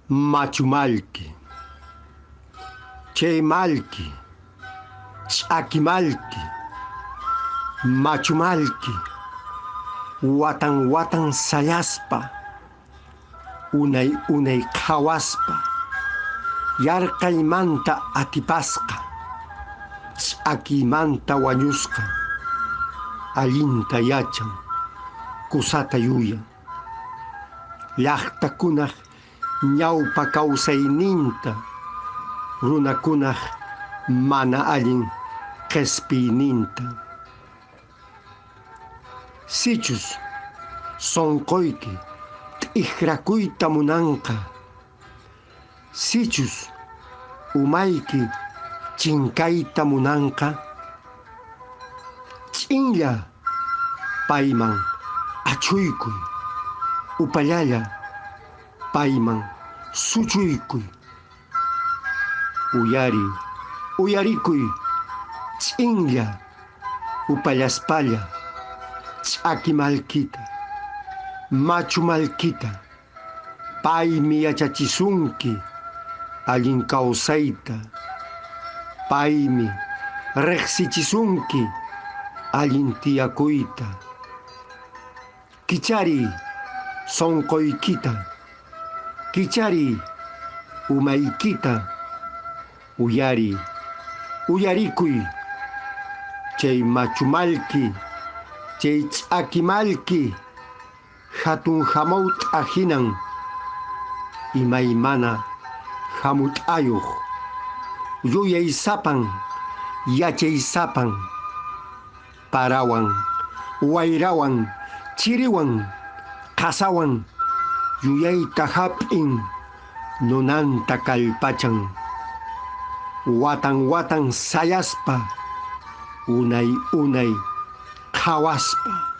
Machu mallki, chay mallki, ch'aki mallki, machu mallki, watan watan sayaspa, unay unay qhawaspa, yarqaymanta atipasqa, ch'akiymanta wañusqa, allinta yachan, kusata yuyan. Llaqtakunaq ñawpa kawsayninta, runakunaq mana allin qhispiyninta. Sichus sunquyki t'ikrakuyta munanqa, sichus umayki chinkayta munanqa, ch'inlla payman achhuykuy, upallalla payman suchuykuy. Uyariy, uyarikuy, ch'inlla upallaspalla ch'aki mallkita, machu mallkita, paymi yachachisunki allin kawsayta, paymi riqsichisunki allin tiyakuyta. Kichariy sunquykita, kichariy umaykita, uyariy, uyarikuy chay machu mallki, chay ch'aki mallki, hatun hamawt'a hinan imaymana hamut'ayuq, yuyaysapan, yachaysapan, parawan, wayrawan, chiriwan, qasawan, yuyayta hap'in, nunanta kallpachan, watan watan sayaspa, unay unay qhawaspa.